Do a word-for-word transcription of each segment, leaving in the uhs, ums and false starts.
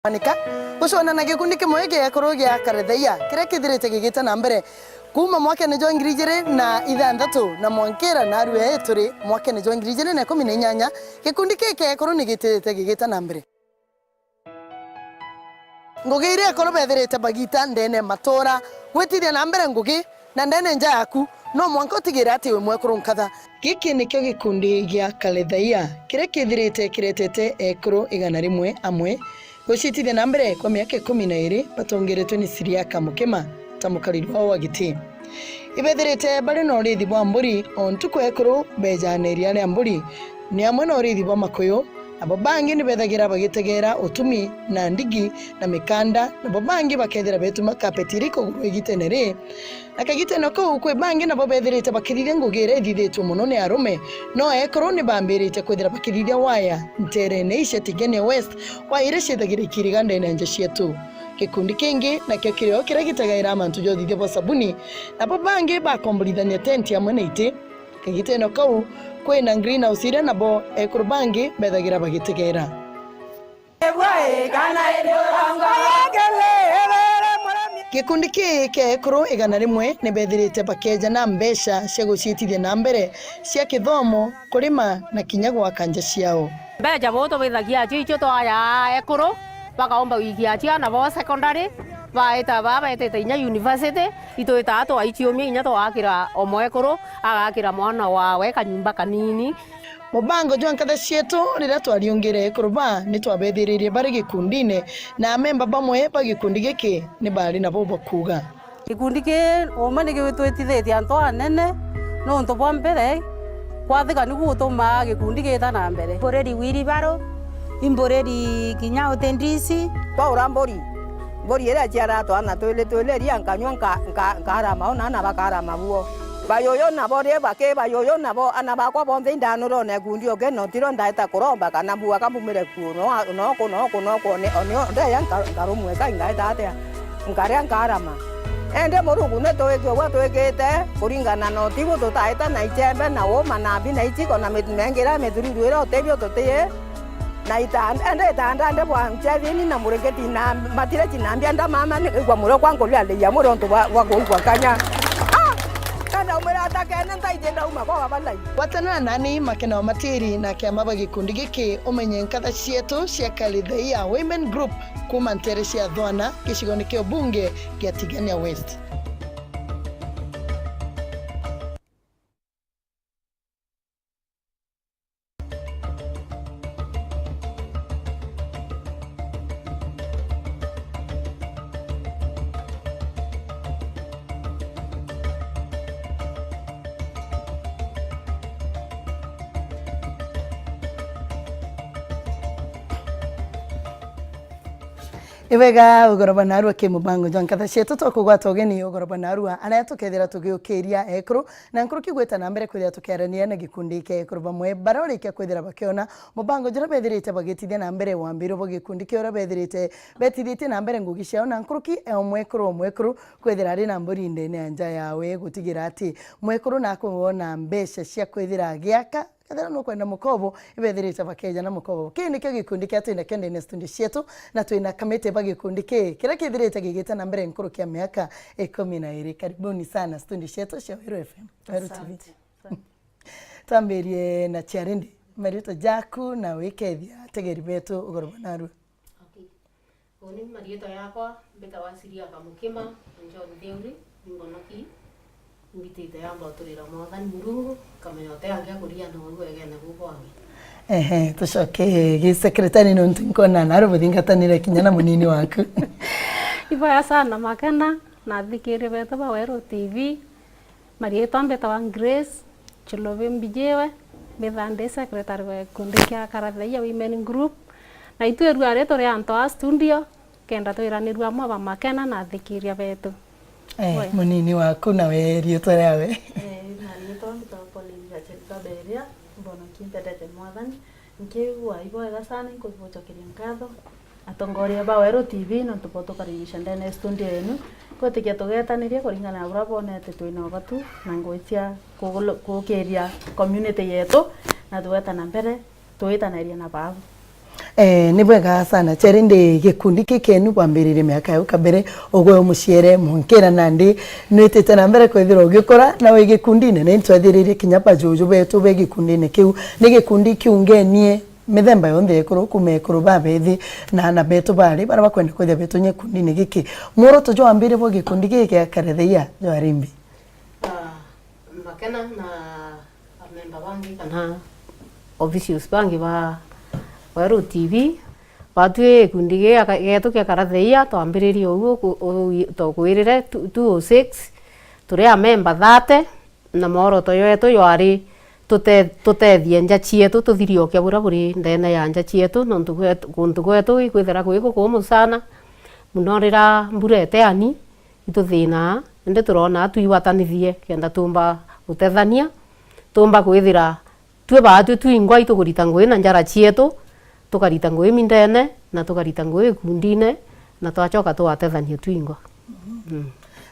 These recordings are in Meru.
Manika, gucwana na gikundi kimwe gia ekuru gia Karetheia, kiria kithirite gigita na mbere kuuma mwakene jwa ngiri ijiri na ithanthatu na mwankira narua ii turi mwakene jwa ngiri ijiri na ikumi na inyanya, gikundi kii kia ekuru ni gitite gigita na mbere. Ngugi iria ekuru bethirite bagita ndene matuura gwitithia na mbere ngugi, na ndene nja yaku, no mwanka utigire ati wi mwekuru nkatha. Giki nikio gikundi gia Karetheia, kiria kithirite kiretete ekuru igana rimwe amwe, gucitithia na mbere kwa miaka ikumi na iri, batongeretwe ni Siriaka Mukima ta mukariri wao wa giti. Ibethirite bari na urithi bwa mburi, o ntuku ekuru bejana iria ria mburi, ni amwe na urithi bwa makuyu, nabo bangi ni bethagira bagitegera utumi na ndigi na mikanda, nabo bangi bakethira betuma kapeti iri kugurwa igitene ri. Na kagitene kau, kwi bangi nabo bethirite bakithithia ngugi iria ithithitue mono ni arume, no ekuru ni bambirite kwithira bakithithia waya nterene ii cia Tigania West, waya iria ciithagira ikiriga ndene ya nja cietu. Gikundi kingi nakio kirio kiria gitegaira mantu ja uthithia bwa sabuni, nabo bangi bakomborithania tenti amwe na iti. Kagitene kau, kwina greenhouse iria nabo ekuru bangi bethagira bagitegera. Gikundi kii kia ekuru igana rimwe ni bethirite bakeja na mbeca cia guciitithia na mbere cia kithomo, kurima na kinya gwaka nja ciao. Mbeca buu tubithagia acio icio twayaa ekuru bakaumba wikia ciana bo secondary, baita baa betite inya university, itwitaa twaiciumia inya twakira o mwekuru agakira mwana wawe kanyumba kanini. Mubango jwa nkatha cietu, riria twariungire ekuru baa, ni twabethiririe bari gikundine, na amemba bamwe ba gikundi giki ni bari na bubu kuuga. Gikundi kii uma ni gitwitithitie antu anene, nontu bwa mbere, kwathika niku gutumaa gikundi giita na mbere. Mburiri wheelbarrow, imburiri kinya uti ndisi. Twaura mburi, mburi iria ciaraa twana twili twili, iria nkanyua nka-, nka-, nkarama, ona ana bakarama buo. Bayuyu nabo ri baki, bayuyu nabo, ana bakwa bonthe indanurone gikundi uki, no tiro ndaita kuromba kana mbua kambumire kuo, no, no ku, no ku, no ku, ni, o nio ndeya nka-, nkarumwe kai ngaita atia? Nkaria nkarama. Indi Murungu ni tuikie ugwe twikite kuringana na utibu tutaita na ichembe na uuma na mbi na ichiko na mit-, mengira mitururu iria utibi ututii na itanda, indi itanda ndi bwa nchethini na muriketi na matire chinambia ndamama ni igwa murio kwa nkuria leia muri untu bwa, bwa kuigwa kanya. Ah! Kana umwira atakene ntaiji ndauma kwa wabalai. Gwatana nani Makena wa Matiri na kiama ba gikundi giki umenye nkatha cietu cia Karetheia Women Group kuuma ntere cia Thwana gicigone kia ubunge gia Tigania West. Ibega ugoro bwa narua ki mubango jwa nkatha cietu, twakugwata ugeni ugoro bwa narua, aria tukethira tugiukiria ekuru na nkuruki gwita na mbere kwithira tukiarania na gikundi kia ekuru bamwe baria urikia kwithira bakiona mubango juria bethirite bagitithia na mbere wambiro bwa gikundi kia uria bethirite betithitie na mbere ngugi ciao, na nkuruki e umwe ekuru umwe ekuru kwithira ari na mburi ndene ya nja yawe, gutigira ati mwekuru nakwona mbeca cia kwithira agiaka, kethira nukwenda mukobo, ibethirite bakeja na mukobo. Kii nikio gikundi kia twina kio ndene studio cietu, na twina kamiti ba gikundi kii kiria kithirite gigita na mbere nkuruki ya miaka ikumi na iri. Karibuni sana studio cietu cia Weru F M, Weru T V. Asante. Twambirie na Charindi, maritwa jaku na wikethia ategeri betu ugoro bwa narua. Okay. Uni marietwa yakwa mbitagwa Siria Kamukima, John Theuri, ni mbonoki, mbitite yamba uturira Mwathani Murungu, nkamenya uti angi akuria na uu wegene guku angi. Ehe, tucoke gi secretary nontu nkona naro buthingatanire kinya na munini waku. Iboya sana Makena, na athikiria betu ba Weru T V. Marietwa mbitagwa Grace Chilobi Mbijiwe, mbithaa ndi secretary wa gikundi kia Karathaiya Women Group, na itwirua ri turi antu a studio, kenda twiranirua amwe ba Makena na athikiria betu. Eh, we. Munini waku nawe rietwa riawe? Eh, na rietwa mbitagwa Pauline Rachel Kaberia, mbonoki mpendete Mwathani. Nkiigua ibwega sana, inkubucokeria nkatho atongoria ba Weru T V nontu bwa tukaribisha ndene ya studio yenu, gwitikia tugetanirie kuringana na buria bwonete twina ubatu na ngugi cia kugulu-, gukiria community yetu, na tugeta na mbere tuitaniria na baabu. Eh, ni bwega sana. Cheri ndi gikundi kikenu bwambiririe miaka yau kabere, ugwe umuciere mwankira nandi nwitite na mbere kwithirwa ugikura na wi gikundine, na intwethiririe kinya bajuju betu be gikundine kiu. Ni gikundi kiungenie mithemba yonthe ya ekuru, kuma ekuru babethi na ana betu bari bara bakwenda kwithia betu nyekundine giki. Mworoto jwa wambire bwa gikundi giki kia Karetheia jwari mbi? Ah, Makena na amemba bangi kana officials bangi ba Weru T V, batwi gikundi gia ka-, getu kia Karatheia twambiririe uu ku-, uu, tokwirire two oh six, turi amemba thirty, na mworoto jwetu jwari tute-, tutethie nja cietu, tuthirie ukia buria buri ndene ya nja cietu, nontu gwetu, guntu gwetu ikwithira gwi gukumu sana, muno rira mbura iteani, ituthinaa, indi turona twigwatanithie kenda tuumba gutethania, tuumba kwithira twi baatwi twingwa itukurita ngugi na njara cietu, tukarita ngugi mindene, na tukarita ngugi ikundine, na twacoka twatethania twingwa. Mm.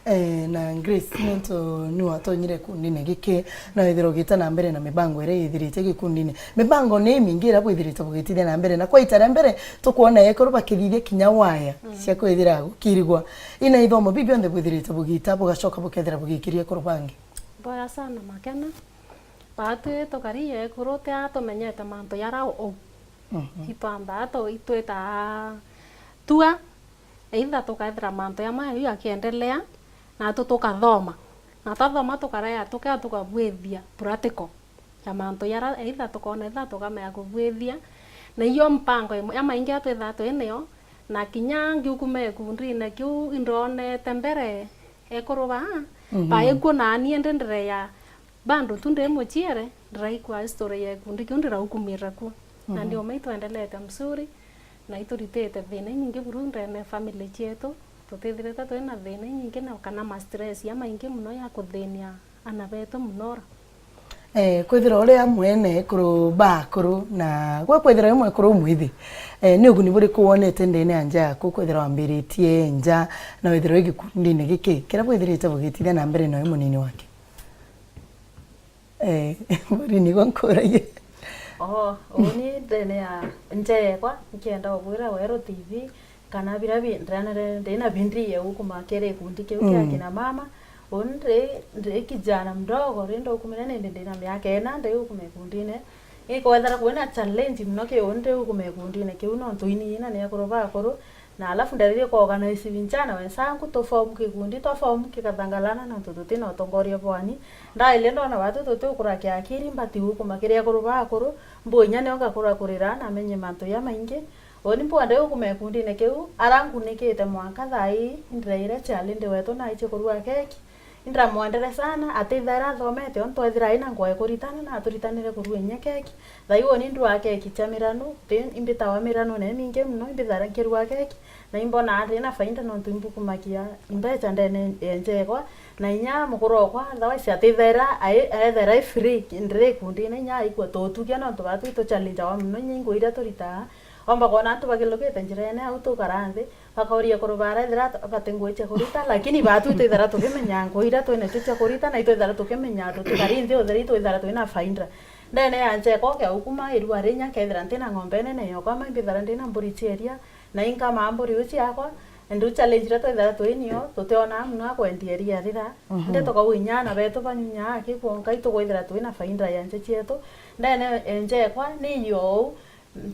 Eh, na Grace, nontu ni watonyire ikundine giki, na withirwa ugita na mbere na mibango iria yithirite gikundine. Mibango ni imingi iria bwithirite bugitithia na mbere, na kwa ita ria mbere tukwona ekuru bakithithia kinya waya cia kwithira gukirigwa. Ina ithomo biu bionthe bwithirite bugita, bugacoka bukethira bugikiria ekuru bangi. Mboya sana Makena. Baatwi tukari ekuru tia tumenyete mantu jara uu. Mhm. Itwambaa tu-, itwitaa tua, either tukethira mantu jamwe jau jakiendelea, natu tukathoma. Na twathoma tukarega, tukea tukabwithia practical ya mantu jara either tukoona, either tukamenya kubwithia. Na iyo mpango imwe ya maingi atwithaa twi niyo, na kinya ngiukuma ikundine kiu indonete mbere ekuru baa, mhm, baikuo nani indi ndireya bado tu ndi muciere, ndiraikua history ya gikundi kiu, ndiraukumira kuo. Na, mhm, ndio mai twendelete mzuri, na ituritite thina inyingi buru ndene family cietu, tutithirite twina thina inyingi na kana ma stress jamaingi muno ya kuthinia ana betu munora. Eh, kwithira uri amwe na ekuru bakuru, na gwe kwithira wi mwekuru umwithi, eh, ni uguni buriku wonete ndene ya nja yaku kwithira wambiritie nja na withirwa wi gikundine giki kiria bwithirite bugitithia na mbere na wi munini wake? Eh, Maureen, igwe nkuragie. Oo, uni ndene ya nja ekwa, nkienda ubwira Weru T V, kana bira bi-, ndene-, ndina bindri ya gukuma kiri gikundi kiu kia, mm, kina mama. Uni ndi, ndi kijana mdogo, ri ndaukumire nindi ndina miaka ina, ndi gukuma gikundine. Ikwethira kwina challenge muno ki uni ndi gukuma gikundine kiu, nontu ini ina ni ekuru bakuru, na alafu ndererie kuorganize vijana wenzangu, tuform kikundi, twaform kikathangalana nontu tutina utongoria bwani. Ndaerie ndona batu tuti ukura kiakiri, mbati gukuma kiri ekuru bakuru, mbu inya nio ngakura kurira na menye mantu jamaingi. Uni mbwende gukuma gikundine kiu, ara nkunikite mwanka thaa ii, ndireire Charlie ndi wetu naiche kurua keki. Indamwendere sana, atithaira athomete, ontu ethira aina ngwa ikuritana, na aturitanire kurua inya keki. Thaiu uni ndua keki cia miranu, ti imbitawa miranu na imingi muno, imbithaira nkirua keki, na imbonaa ndina faida nontu imbukumagia imbecha ndene ya nja ekwa, na inya mukuru okwa, otherwise atithaira ai-, ethaira ai free, ndiri ikundine inya aikua tutugia nontu batu ituchallengewa muno, inya ingo iria turitaa, omba kwona antu bakilukite njirene au tukara nthi, bakauria ekuru bara ethira bati ngui cia kurita, lakini batu itwithira tukimenya ngui iria twinacio cia kurita, na itwithira tukimenya tutikari nthi utheri itwithira twina faida. Ndene ya ncheko kia ukuma irua rinya kethira ntina ng'ombe nene yokwa, ma imbithira ndina mburi cia iria, na inkamaa mburi u ciakwa, and u challenge iria twithira twinio, tutionaa muno a kwendia iria rira. Mhm. Indi tukauga inya ana betu banyunyaa aki kwonka, itukwithira twina faida ya nche cietu. Ndene ya nchekwa ni iyo ou,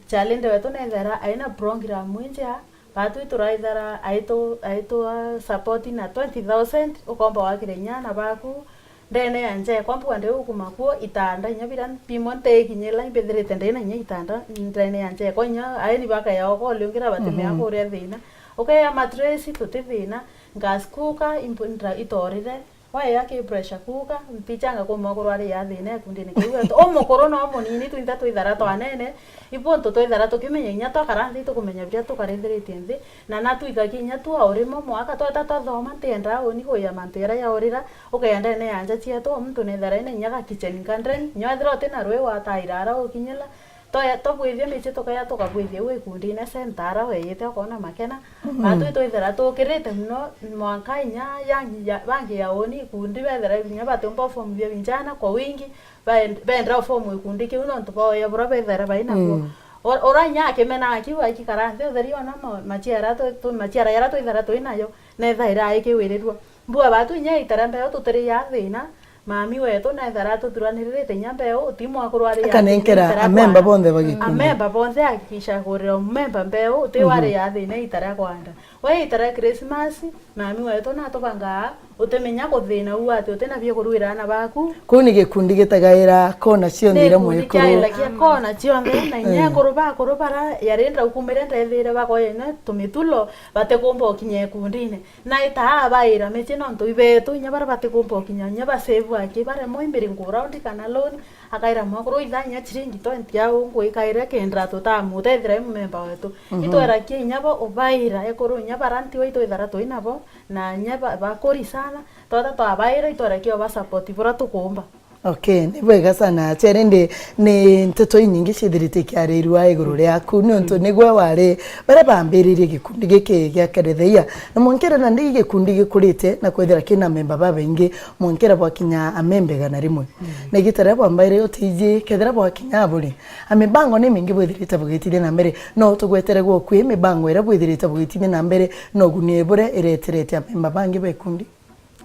Chalinde wetu nethera aina program injea, batu ituraithara aitu, aitu support na twenty thousand, ukomba wakire inya ana baku, ndene ya nja ekwa mbuga ndi gukuma kuo itanda inya bira bimwe ntikinyila, imbithirite ndina inya itanda ndene ya nja ekwa, inya aeni bakaya okoli ungira batimea, mhm, kuria thina. Ukeya mattress tuti thina, gas cooker impu-, ntra-, itorire, Waya ki pressure cooker, mpichanga kuma kurwaria thina ikundini kiu wetu. Umukuru no munini, twinthe twithara twanene, ibuntu twithara tukimenya inya twakara nthi tukumenya biria tukarithiritie nthi, na natwikagia inya twa urimo mwaka tweta twathoma, ntiendaa uni kuya mantu jaria jaurira, ukeya ndene ya nja cietu, o muntu nethara ena inya ga kitchen garden, inya wethira utina rui wataira ara ukinyila, Twa-, twabwithia mici tukaya tukabwithia u ikundine center ara weyite ukoona makena. Mhm. Batwi twithira tukirite muno mwanka inya yangi ya, bangi ya uni ikundi bethira inya batiumba uform bia vijana kwa wingi, baen-, benda uform ikundi kiu nontu baoya bura bethira bainakuo. Mm. Ura inya akimena akiuga, ikikara nthi utheri ona ma-, maciara tu-, tu-, maciara yara twithara twi nayo, nethaira aikiwirirua. Mbua batu inya itara mbeo tutiriaa thina, mami wetu nethara tuthuranirite inya mbeo, uti mwakuru ari Akanenkera itara amemba kwanda. Bonthe ba gikundi. Amemba bonthe akikisha kurira memba mbeo, uti Mhm. wari ya thina itara kwanda. We itara Christmas, mami wetu natubangaa, utimenya kuthina uu ati utina bia kuruira ana baku. Kuu ni gikundi gitagaira kona cionthe Ni iria gikundi mwekuru. Kiairagia kona cionthe, na inya Eh. ekuru bakuru bara yari ndaukumire ndethire bakoyene tumitulo, batikumba ukinya ikundine. Na itaa baira mici nontu ibetu, inya bara batikumba ukinya, inya basave aki baremwa imbiringu round kana loan, akaira mwakuru itha inya chiringi twenty au ngwikaire kenda tutamutethira i mumemba wetu. Mhm. Itwerakia inya bo ubaira ekuru inya bara ntiwa itwithara twi nabo, na inya ba-, bakuri sana, twata twabaira itwerakia uba support bura tukumba. Okay, ni bwega sana. Chere ndi ni nteto inyingi ciithirite ikiarirua iguru riaku, niuntu nigwe wari baria bambiririe gikundi giki gia Keretheia. Na mwankera na ndi gikundi gikurite na kwithira kina memba babaingi, mwankera bwakinya amemba igana rimwe. Mm. Na igita riria bwambaire utiji, kethira bwakinya aburi, a mibango ni mingi bwithirite bugitithia na mbere. No tugwetere gwoku i mibango iria bwithirite bugitithia na mbere, na uguni buria ireterete amemba bangi ba ikundi?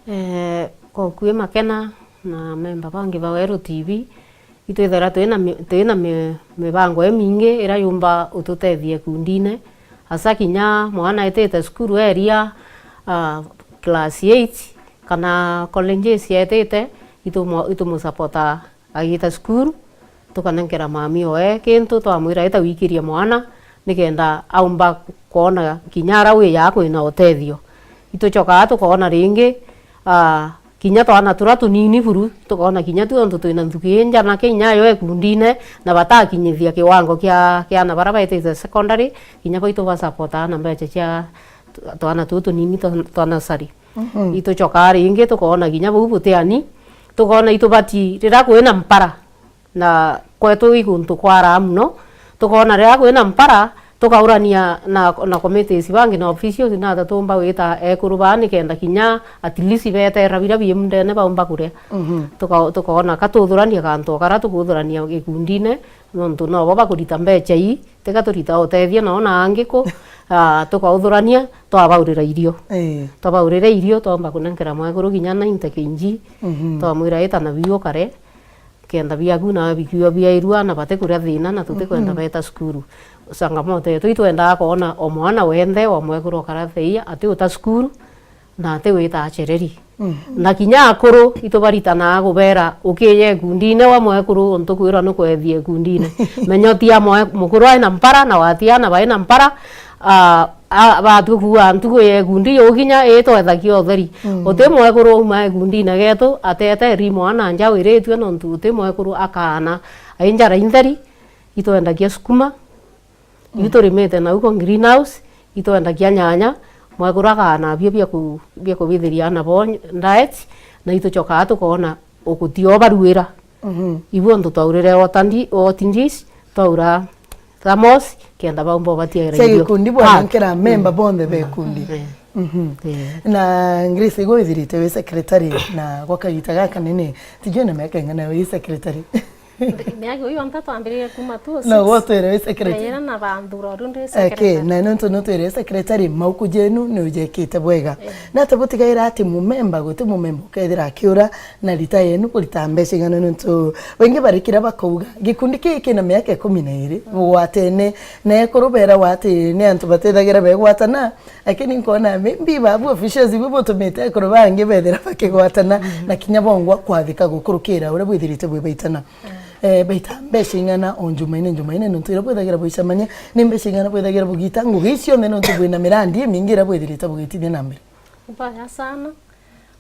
Eh, kwa ukui makena na memba bangi ba Weru T V, itwithira twina mi-, twina mi-, mibango imingi iria yumba ututethia ikundine. Asa kinya mwana etite cukuru eria, ah, class eight, kana colleges etite, itumu-, itumusupporta agita cukuru, tukanenkera mami oe kintu, twamwira, "Ita wikirie mwana," nikenda aumba kwona kinya ara wiyaa kwina utethio. Ituchokaa tukoona ringi, ah, kinya twana turia tunini buru, tukoona kinya tu ontu twina nthuki inja na kinya yo ikundine, na batakinyithia kiwango kia, kia ana bara baitite secondary, kinya bo itubasupportaa na mbecha cia twana tuu tunini twa, twa nursery. Mhm. Ituchokaa ringi tukoona kinya buu butiani, tukoona itubati riria kwina mpara, na kwetu i guntu kwaraa mono, tukoona riria kwina mpara, tukaurania na, na committees bangi na officials, nata tuumba gwita ekuru baa nikenda kinya at least beetera biria bii mundene baumba kuria. Mhm. Tuka-, tukoona ka tuthurania kantu o karia tukuthurania gikundine, nontu nobo bakurita mbecha ii, tiga turita utethio nao na angi ku, ah, tukauthurania, twabaurira irio. Ii. Twabaurira irio, twaumba kunenkera mwekuru kinya ninety K G, mhm, twamwira, "Ita na biu ukare, kenda biaku na bikiua biairua, na batikuria thina, na tutikwenda, mhm, beeta cukuru." Changamoto yetu, itwendaa kwona o mwana wenthe wa mwekuru ukara theia ati uta cukuru, na ati wita achereri. Mhm. Na kinya akuru, itubaritanaga kubera, ukiija ikundine wa mwekuru, untu kwirwa ni kwethia ikundine. Menya utia mwe-, mukuru aina mpara, na watia ana baina mpara, ah, a-, batua kuuga ntuku ya ikundi yukinya, ii twethagia utheri. Mm. Uti mwekuru auma ikundine getu, atete ri mwana nja wiritue, nontu uti mwekuru akaana ai njara intheri, itwendagia sukuma, iu turimite nau kwa greenhouse, itwendagia nyanya, mwekuru akaana bio bia ku-, bia kubithiria ana bo diet, na ituchokaa tukoona ukuti o baruira. Mhm. Ibu ontu twaurire water ndi-, water dish, twaura thermos, kenda baumba ubatiagira irio. Cia gikundi bwanenkera memba bonthe ba ikundi. Eh. Mhm. Eh. Na Grace, igwe withirite wi secretary, na gwa kagita gaka nene, tijui na miaka ing'ana wi secretary? Miaka iu yonthe twambiririe kuma tu o six. No, gwe utwire wi secretary? Ndaira na banthura undu ndi secretary. Okay, na nontu nutwire secretary, mauku jenu ni ujekite bwega. Eh. Na ati butigaira ati mumemba, guti mumemba ukethira akiura, na rita yenu kurita mbeca ing'ana, nontu baingi bari kiria bakauga, gikundi kii kina miaka ikumi na iri, bugwatene, na ekuru berawa ati ni antu batethagira begwatana, lakini nkona maybe babu officials ibu butumite ekuru bangi bethira bakigwatana, mhm, na kinya bongwa kwathika gukurukira uria bwithirite bwi baitana. Mm. Eh, baita mbeca ing'ana o Njumaine, Njumaine, nontu iria bwithagira bwicemania, ni mbeca ing'ana bwithagira bugita ngugi icio cionthe, nontu bwina mirandi imingi iria bwithirite bugitithia na mbere? Mbaya sana.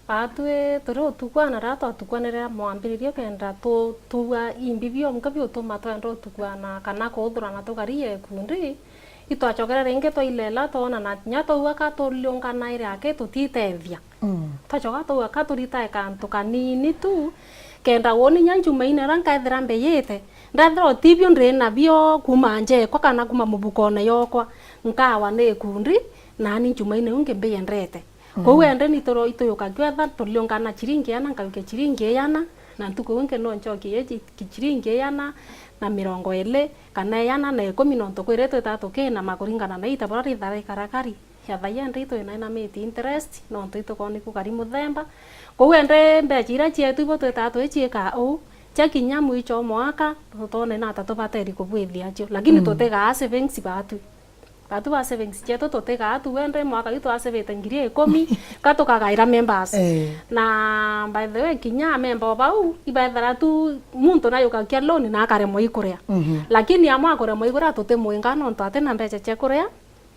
Baatwi turi utukwana, riria twatukwanire mwambiririo, kenda tu-, tuua imbi bionka biutuma twenda utukwana kana kuuthurana tukaria ikundi, itwachokere ringi twailela, twonana kinya twaua ka turiunganaire aki tutitethia. Mm. Twachoka twaua ka turitae kantu kanini tu, kenda woni nya Njumaine iria nkethira mbiyite, ndethira utibio ndi nabio kuuma nja ekwa kana kuuma mubukone yokwa, nkawa ni ikundi, nani Njumaine iu ngimbiyendete. Kou, mhm, ende ni turo-, ituyuka twetha turiungana chiringi iana, nkayukia chiringi iana, na ntuku iu ingi no nchokie chi-, chiringi iana, na mirongo iri, kana iana na ikumi, nontu kwiri twita tukinama kuringana na ita buria ritha rikarakari. Ya thaia ndi itwinamite interest, nontu itukoona ikukari muthemba. Kwou ende mbecha iria cietu ibo twita twiciika uu, cia kinya mwicho o mwaka, tutone nata tubateri kubwithia cio. Lakini tutigaa savings batu. Batu ba savings cietu tutigaa tu, wende mwaka yu twasevete ngiri ikumi, ka tukagaira members. Eh. Na by the way, kinya member o bau, ibethera tu muntu nayukagia loan na akaremwa ikuria. Lakini amwe akuremwa ikuria tutimwinga nontu atina mbecha cia kuria.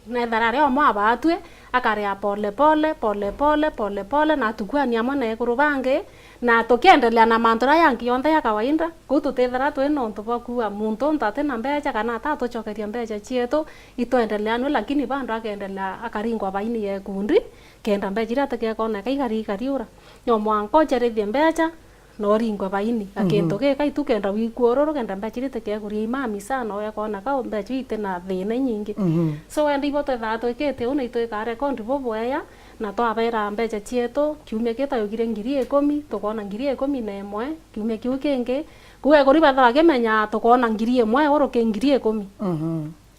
Nethera ari omwe abatue, akaria pole pole, pole pole, pole pole, na atukuani amwe na ekuru bangi, na tukiendelea na mantu jaria yangi yonthe ya kawaida. Kuu tutithira twi na untu bwa kuuga muntu untu atina mbecha kana atatucokeria mbecha cietu, itwendelea nwe, lakini bado akendelea akaringwa baini ya ikundi, kenda mbecha iria atigekoneka ikari ikariura. No mwanka ucerithie mbecha, na uringwe baini. Na kintu gika itu kenda wikua ururu, kenda mbecha iria itikekuria imami sana, ugekona ka mbecha iu itina thina inyingi. So, wenda ibo twethaa twikite uu, na itwikaa rekondi bubwea, na twabera mbecha cietu, kiumia kii twayugire ngiri ikumi, tukoona ngiri ikumi na imwe, kiumia kiu kingi. Kuu ekuri betha bakimenya tukoona ngiri imwe iguruki ngiri ikumi.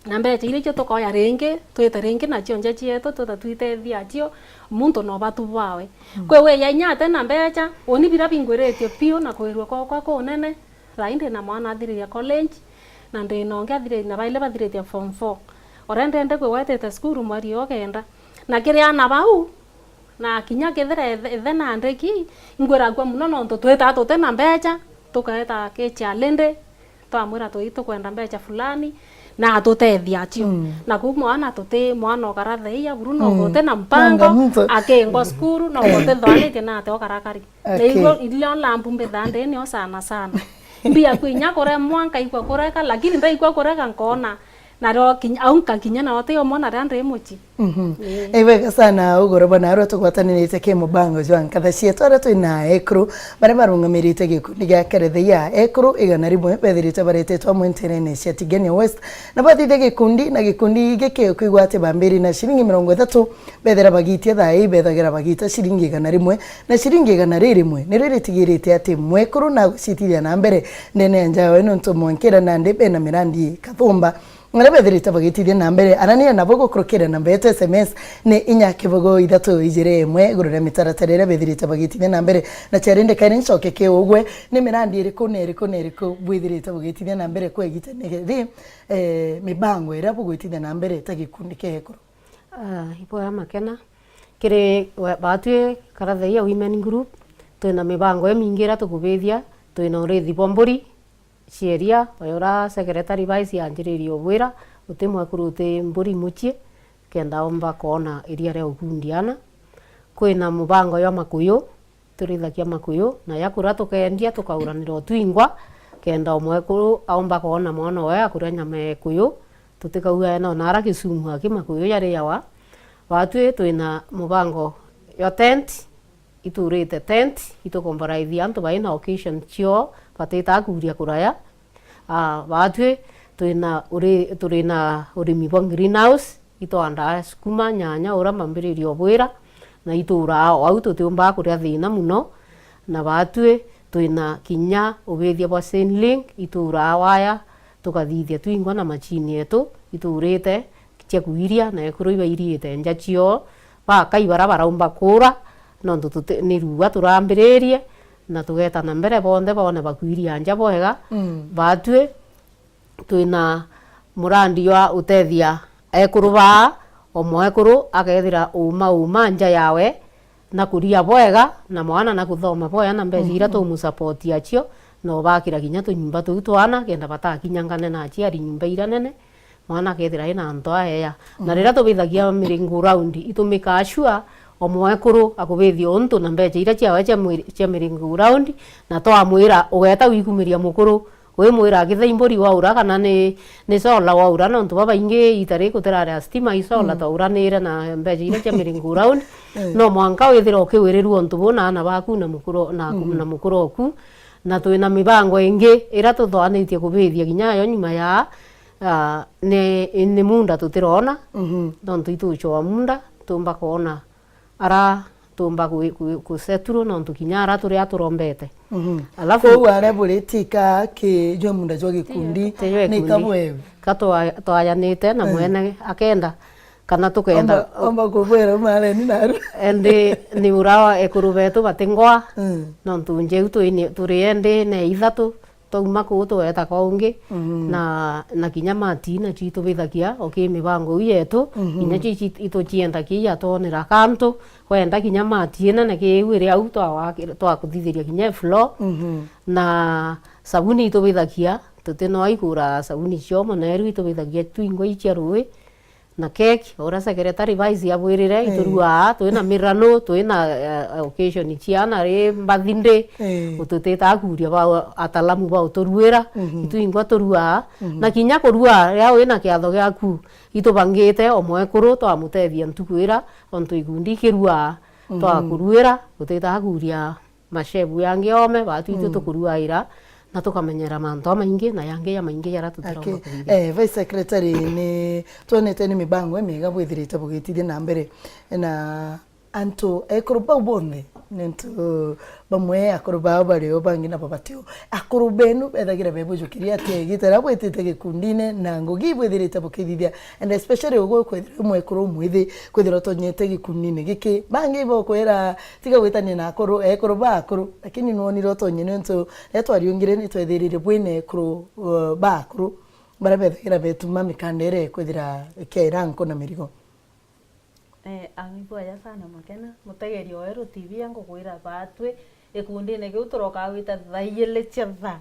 Na mbecha iria icio tukoya ringi, twite ringi nacio nja cietu, twita twitethia acio, muntu no batu bwawe. Kwi wiya inya ate na mbecha, uni bira bingwiritie piu na kwirua kwakwa kunene, thaa ii ndi na mwana athiriria college, na ndi na ungi athiriria, na baili bathiritie form four. Urenda ende kwigwetete cukuru mweri o kenda. Na kiri ana bau, na kinya kethira ithe, ithe nandiki, ingwiragua muno nontu twita tuti na mbecha, tukaeta ki challenge, twamwira twi tukwenda mbecha fulani, na atutethia acio. Na kuu mwana tuti mwana ukara thaia buru, no guti na mpango, akingwa cukuru, no guti thwanitie na ate ukarakari. Na igua irio lambu mbithaa ndini o sana sana. Mbia kwinya kuremwa, nkaigua kurega, lakini ndaigua kurega nkoona, na rio kinya, au nkakinya na uti umwe na ria ndi mucii. Ii. Ibwega sana ugoro bwana arua tugwatanirite ki mubango jwa nkatha cietu aria twi na ekuru baria barungamirite gikundi gia Keretheia. Ekuru igana rimwe bethirite baretetwe amwe nterene cia Tigania West na bathithia gikundi, na gikundi giki kwigwa ati bambiri na ciringi mirongo ithatu, bethira bagitia thaa ii bethagira bagita ciringi igana rimwe, na ciringi igana ririmwe nirio ritigirite ati mwekuru na gucitithia na mbere ndene ya nja yawe, nontu mwankira nandi bena mirandi kathumba. Aria bethirite bagitithia na mbere, arania nabo gukurukira namba yetu S M S ni inya kibogo ithatu ijiri imwe, iguru ria mitaratara iria bethirite bagitithia na mbere. Na ciari ndikaire ncoke ki ugwe, ni mirandi iriku na iriku na iriku bwithirite bugitithia na mbere kwa igita ni ri, eh, mibango iria bugwitithia na mbere ta gikundi kia ekuru? Ah, ibwega Makena. Kiri we, batwi Karathai ya Women Group, twina mibango imingi iria tukubithia, twina urithi bwa mburi, cieria, oyo ura secretary vice yanjiririe ubwira, uti mwekuru uti mburi mucii, kenda omba koona iria ria ukundiana. Kwina mubango jwa makuyu, turithagia makuyu, na yakura tukendia, tukauranira utwingwa, kenda o mwekuru aomba koona mwana owe akuria nyama ya ikuyu, tutikauga ena ona ara Kisumu aki makuyu jariawa. Batwi twina mubango jwa tent, iturite tent, itukomboraithia antu baina occasion cio, batitaa kuria kuraya. Ah, batwi twina uri-, turi na urimi bwa greenhouse, itwandaa sukuma, nyanya, ura mambiririe o bwira, na ituraa o au tutiumbaa kuria thina muno. Na batwi twina kinya ubithia bwa Chainlink, ituraa waya, tukathithia twingwa na machine yetu, iturite cia kuiria, na ekuru ibairiite nja cio, bakai bara baraumba kuura, nontu tuti-, ni ruuga turambiririe, na tugeeta na mbere bonthe boone bakuiria nja bwega. Mm. Batwi twina murandi jwa utethia ekuru baa, o mwekuru akethira uuma uuma nja yawe, na kuria bwega, na mwana na kuthoma bwega, na mbeca iria, mhm, tumusupport acio, na ubakira kinya tunyumba tuu twana, kenda batakinyangane na aciari nyumba iria nene, mwana akethira ina antu aeya. Na, mhm, riria tubithagia miringo round, itumikaa sure o mwekuru akubithia untu na mbeca iria ciawe cia mwiri-, cia miringo round, na twamwira ugeta gwikumiria mukuru, wimwira akithei mburi waura kana ni, ni solar waura, nontu babaingi ita ri gutiraria stima, i solar, mm, twauranire na mbeca iria cia miringo round. Eh. No mwanka withire ukiwirirua untu buu na aana baku na mukuru, na, mm, na mukuru oku. Na twina mibango ingi iria tuthwanitie kubithia kinya yo nyuma ya, ah, ni, ni munda tutirona, mhm, nontu itucwa munda, tumba kwona ara tuumba ku-, ku-, kusettle nontu kinya ara turi aturombete. Mhm. Alafu Kou aria buri tika ki jwe munda jwa gikundi, Ti jwe ni gikundi. Kabwewe. Ka twa-, twayanite na Mm. mwene akenda kana tukenda Omba, omba kubwera mareni naru. Endi ni ura ekuru betu batingwa, Mm. nontu njeu twini-, turi endi ne ithatu, twauma kuu tugeeta kwa ungi, Mhm. na, na kinya matina citubithagia o ki mibango iu yetu, Mhm. kinya ci, ci, ituciendagia iatwonera kantu, kwenda kinya mati inene ki iu iri au twawaki-, twakuthithiria kinya floor, Mhm. na sabuni itubithagia, tuti no igura sabuni cio mono, iru itubithagia twingwa icia rui, na keki, uria secretary vice abwirire, Eh. ituruaa, twina mirano, twina, eh, occasion ciana ri mbathindi, Eh. ututitaa kuria ba atalamu ba uturuira, Mhm. itwingwa turuaa, Mhm. na kinya kurua riria wina kiatho giaku, itubangite o mwekuru twamutethia ntuku ira, ontu ikundi ikiruaa, Mhm. twakuruira, utitaa kuria mashebu yangi ome, baatu itu Mm. tukuruaira, na tukamenyera mantu jamaingi, na yangi jamaingi jaria tutiromba Aki-, kuthithia. Eh, Vice Secretary, ni twonete ni mibango imiega bwithirite bugitithia na mbere, na antu ekuru bau bonthe, nontu bamwe akuru bao bari o, bangi nabo bati o. Akuru benu bethagira bebujukiria atia igita riria bwitite gikundine na ngugi ibwithirite bukithithia, and especially ugu kwithira wi mwekuru umwithi, kwithira utonyete gikundine giki? Bangi ibokwira, tiga gwitania na akuru, ekuru ba akuru, lakini nwonire utonye, nontu riria twariungire ni twethirire bwina ekuru, uh, ba akuru, baria bethagira betuma mikanda iria ikwithira ikiaira nku na mirigo. Eh, ang'ibwaya sana Makena, mutegeri o Weru T V, angukwira baatwi gikundine kiu turokaa gwita thaa ijiri cia thaa.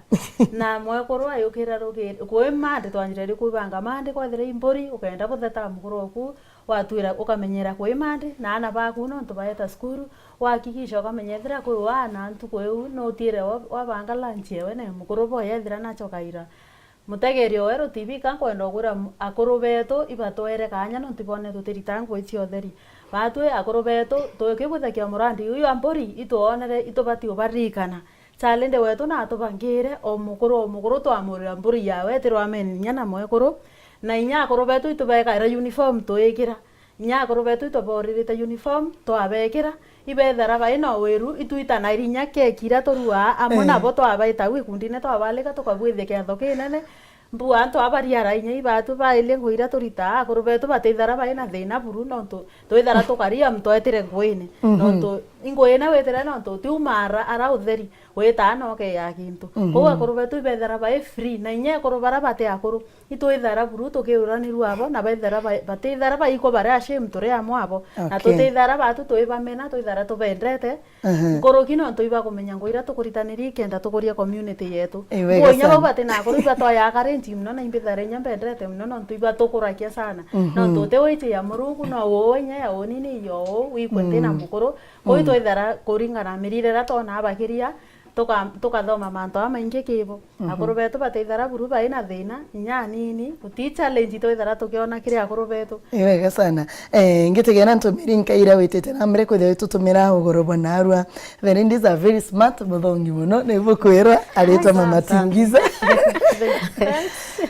Na mwekuru ayukira rukiri, kwi mandi twanjire ri kwibanga mandi, kwethira i mburi, ukenda butheta mukuru oku, watwira ukamenyera kwi mandi, na aana baku nontu baeta cukuru, wakikisha ukamenya ethira kwi waa na ntuku iu, nutiire wa-, wabanga lunch ewe na mukuru boye ethira nachokaira. Mutegeri o Weru T V, ka nkwenda ukwira mu-, akuru betu ibatwere kaanya nontu ibone tutiritaa ngugi cia utheri. Baatwi akuru betu, tukibwithagia murandi uyu jwa mburi, itwonere itubati ubaririkana. Chalende wetu natubangire, o mukuru o mukuru twamurira mburi yawe, etirwa ameni inya na mwekuru, na inya akuru betu itubekaira uniform twikira. Inya akuru betu itwaboririte uniform, twabekira, ibethera bai na wiru, itwitanaira inya keki iria turuaa amwe Eh. nabo, twabaita au gikundine, twabaalika, tukabwithia kiatho kinene. Mbu antu abariara inya ibatu bairie ngugi iria turitaa, akuru betu batithera bai na thina buru, nontu twithera tukaria muntu etire nguine. Mhm. Nontu i nguine witire nontu utiuma ara, ara utheri, witaa na ukeya gintu. Mhm. Kou akuru betu ibethera bai free, na inya ekuru baria bati akuru, itwithara buru tukiuranirua abo, na bethara ba-, batithara baikwa bari ashamed turi amwe abo. Na Okay. tutithara batu twibamena, twithara tubendete. Aha. Nkuruki nontu ibakumenya ngugi iria tukuritaniria ikenda tukuria community yetu. Ii, wega sana. Nguo inya bau bati na akuru ibatwaya courage mono, na imbithara inya mbendete mono nontu ibatukurakia sana. Mhm. Nontu uti wiji ya Murungu, no uu inya ya uu nini iyo uu, wikwe nti na Mm. mukuru. Kou Mm. itwithara kuringana na mirire iria twonaa bakiria, tuka-, tukathoma mantu jamaingi kibo. Mhm. Akuru betu batithara buru bai na thina, inya anini, guti challenge twithara tukiona kiri akuru betu. Ii, wega sana. Eh, ngitegera ntumiri nkaira witite na mbere kwithira witutumira ugoro bwa narua. The ladies are very smart, muthongi muno, ni bukwirwa, aritwa Mama Tingiza.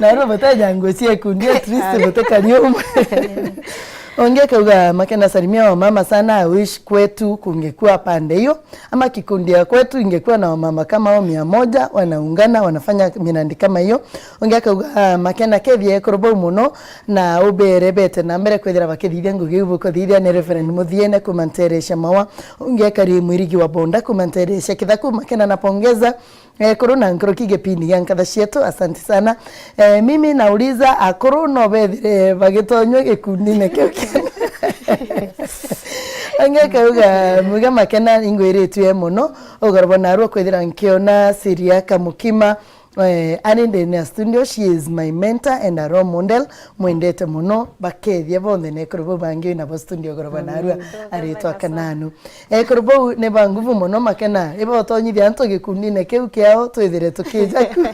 Narua buteja nguo cia ikundi, at least butikari umwe. Ungi akauga, Makena, salimia wamama sana, I wish kwetu kungekuwa pande hiyo. Ama kikundi ya kwetu ingekuwa na wamama kama hao mia moja, wanaungana, wanafanya mirandi kama hiyo. Ungi akauga, ah, Makena, kethia ekuru bau muno, na ubere bete na mbere kwithira bakithithia ngugi iu bukuthithia ni Reverend Muthiene kuma Nteresha Mawa. Ungi akari mwirigi wa Bonda kuma Nteresha Kithaku, Makena, napongeza. Eh, kuru na nkuruki gipindi gia nkatha cietu, asante sana. Eh, mimi nauliza, akuru no bethire bagitonywa gikundine kiu kia-, angi akauga, mwiga Makena ingwiritue muno, ugoro bwa narua kwithira nkiona Siria Kamukima, eh, ari ndene ya studio, she is my mentor and a role model, mwendete muno, bakethia bonthe na ekuru bau bangi nabo studio ugoro bwa narua, aritwa Kananu. Ekuru bau ni ba nguvu muno Makena, ibotonyithia antu gikundine kiu kiao twithire tukija ku.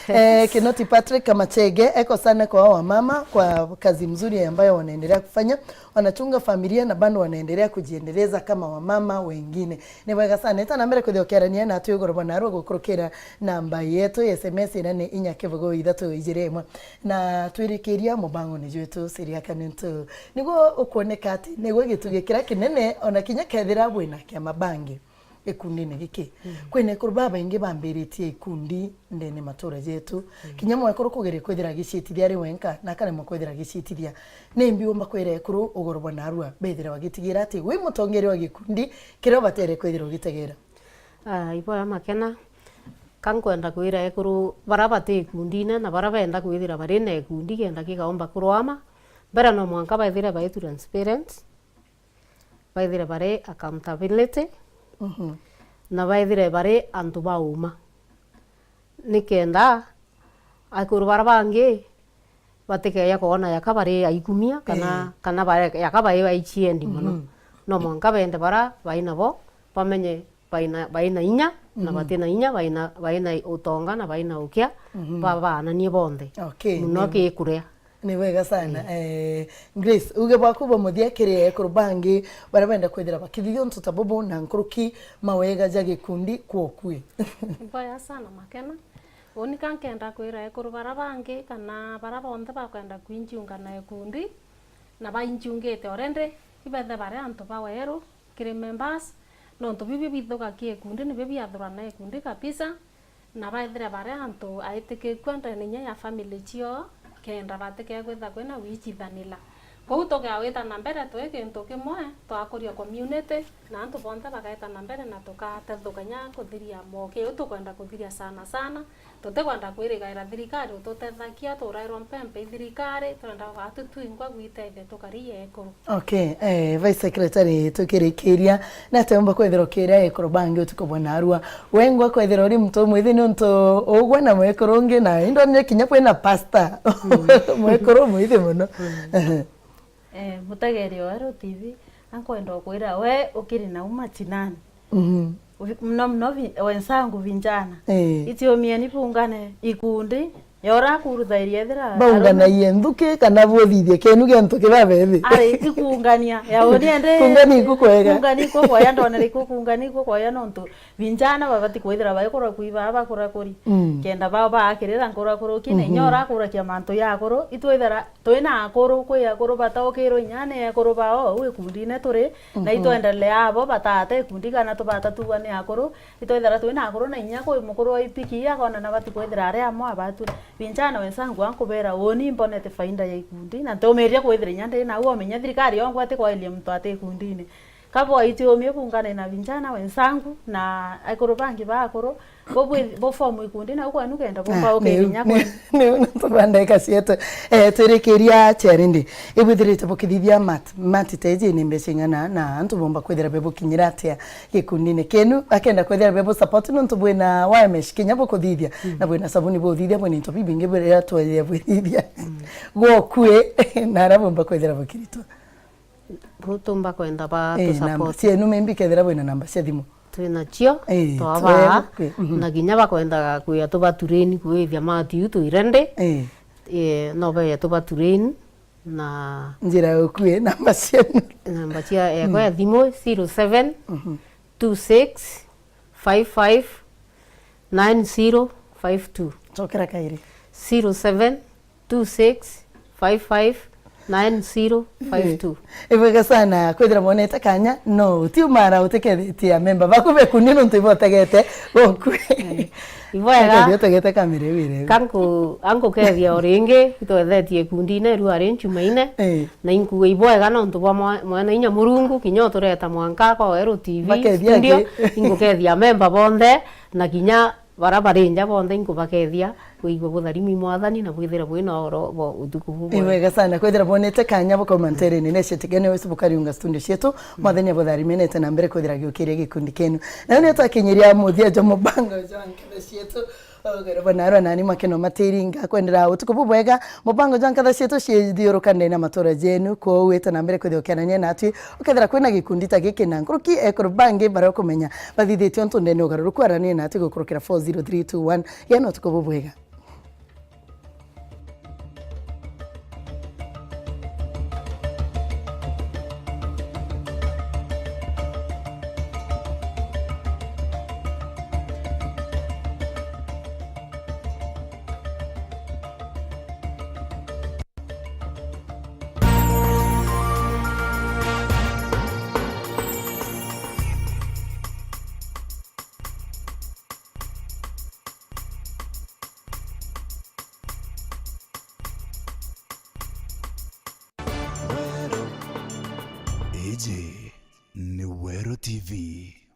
Eh, Kinoti Patrick Kamachege, eko sana kwa hawa wamama kwa kazi mzuri ambayo wanaendelea kufanya. Wanachunga familia na bado wanaendelea kujiendeleza kama wamama wengine. Ni bwega sana. Eta na mbere kuthiokerania na twi iguru bwa narua gukurukira namba yetu ya S M S iria ni inya kibugu ithatu ijiri imwe. Na twirikiria mubango ni jwetu siria kanentu. Niguo ukwoneka ati niguo gitugi kiria kinene ona kinya kethira bwina kiama bangi gikundine giki. Mm. Kwina ekuru babaingi bambiritie ikundi ndene matura jetu. Mm. Kinya mwekuru kugeria kwithira agiciitithia ari wenka na akaremwa kwithira agiciitithia. Nimbi umba kwira ekuru ugoro bwa narua bethire bagitigira ati wi mutongeria wa gikundi kiria ubatere kwithira ugitegera? Ah, iboya makena. Ka nkwenda kwira ekuru bara bati ikundine na bara benda kwithira bari na ikundi kenda kikaumba kurwama, mbere no mwanka baithire bai transparent, baithire bari accountability, Mhm. na baithire bari antu ba uma. Nikenda akuru bara bangi batikeja kwona yaka bari aikumia kana, Ii. kana bare-, yaka bari aichiendi mono. Mhm. No mwanka bende bara bai nabo bamenye baina, baina inya na Mhm. batina inya, baina, baina utonga na baina ukia, Mhm. babaananie bonthe. Okay, muno ni- kikuria. Ni wega sana. Eh, Grace, uge bwaku bwa muthia kiri ekuru bangi baria benda kwithira bakithithia untu ta bubu na nkuruki mawega ja gikundi kwokui. Mboya sana makena. Uni ka nkenda kwira ekuru bara bangi kana bara bonthe bakwenda kwinjiunga na ikundi na bainjiungite already, ibethe bari antu ba weru kiri members, nontu bibi bithugakia ikundi nibio biathurana ikundi kabisa, na baethire bari antu aitikiku ndene inya ya family cio, kenda batikea kwitha kwina wichithanila. Kwou tugawita na mbere twi kintu kimwe, twakuria community, na antu bonthe bagaita na mbere na tukatethukania kuthiria moki. Iu tukwenda kuthiria sana sana, tutikwenda kwirigaira thirikari ututethagia, turairwa mpempe i thirikari, turenda gwatu twingwa gwitethia tukari ekuru. Okay, eh, Vice Secretary, tukirikiria, na teumba kwethira ukiria ekuru bangi utuku bwa narua. Wengwa kwethira uri muntu umwithi ni untu ugwe na mwekuru ungi na indonire kinya kwina pastor. Mm. Mwekuru umwithi muno. Mm. Eh, mutegeri wa Weru T V, ankwenda ukwira we ukiri na uma chinani. Mhm. Uvi-, mno mno vi-, wenzangu vijana. Eh. Itiumieni bungane ikundi, ya urakuruthairie ethira baunganaie nthuki kana buthithie kenu gia ntuki babethi. Ari ikungania, ya uni ende kungani iku kwega. Kungani iku kwaya, ndonere iku kungani iku kwaya nontu vijana babati kwithira baikura kui baa bakura kuri. Mm. Kenda bao baakirira nkura kuru kine, Mhm. inya urakurakia mantu ya akuru, itwithira twina akuru, kwi akuru bataukirwe inya ni akuru bao, au ikundine turi, na Mhm. itwendelea abo batate ikundi kana tubata tuwa ni akuru, itwithira twina akuru na inya kwi mukuru wa ipiki akona na bati kwithira ari amwe abatu. Vijana wenzangu, ankubera uni mbonete faida ya ikundi, na ntumiria kwithira inya ndi nau, omenya thirikari yongwa ati kwailia muntu ati ikundine. Kabwa itiumie bungane na vijana wenzangu na akuru bangi ba akuru, bo bwi-, bo form ikundi nau kwenu kenda bumba ukibinya kwenu. Niu nontu bwa ndagika cietu, eh, twirikiria cherindi. Ibwithirite bukithithia mat, mat teji ni mbeca ing'ana na antu bomba kwithira bebukinyira atia gikundine kenu? Akenda kwithira bebu support nontu bwina wire mesh kinya bukuthithia, Mm. na bwina sabuni buthithia, bwina into bibingi biria twethia bwithithia. Mm. Gwokui, na ara bomba kwithira bukiritwa. Butumba kwenda ba Eh, tu namba support. Cienu maybe kethira bwina namba cia thimu. Twinacio, Eh, twabaa, tweru, kwi-, mhm. na kinya bakwendaga kwia tubatureni kwithia matiu twirendi. Eh. Eh, no beye tubatureni na njira ukui namba cienu. Namba cia yakwa ya thimu zero seven two six five five nine zero five two. Cokera kairi. Zero seven two six five five nine zero five two. Eh, ibwega sana kwithira mwonete kanya, no utiumara utikethitie amemba baku bekundi nontu ibotegete gokui. Eh, ibwega. Utegete kamera iu irega. Kanku, ankukethia o ringi, itwethetie ikundine riu ari Njumaine, Eh. na inkua ibwega nontu bwa mwa-, mwene inya Murungu, kinya utureta mwanka kwa Weru T V Bakethia studio, aki? Inkukethia amemba bonthe, na kinya bara bari nja bonthe inkubakethia kwigua butharimi Mwathani na bwithire bwina oro bo utuku bubwe. Ni wega sana kwithira bwonete kanya bukaumantere nene ciatigene wesu bukariunga studio cietu. Mwathani abutharimene na mbere kwithira giukiria gikundi kenu. Na ni twakinyiria muthia jo mubango jwa nkatha cietu. Ugere bwana arwa nani makeno matiringa kwendera utuku bubwega. Mubango jwa nkatha cietu ciithiuruka ndene na matura jenu, kwou wita na mbere kwithia ukianania natwi. Ukethira kwina gikundi ta giki na nkuruki ekuru bangi baria ukumenya bathithitie untu ndene ugaruruku, arania natwi gukurukira four zero three two one. Gea na utuku bubwega. Iji ni Weru T V.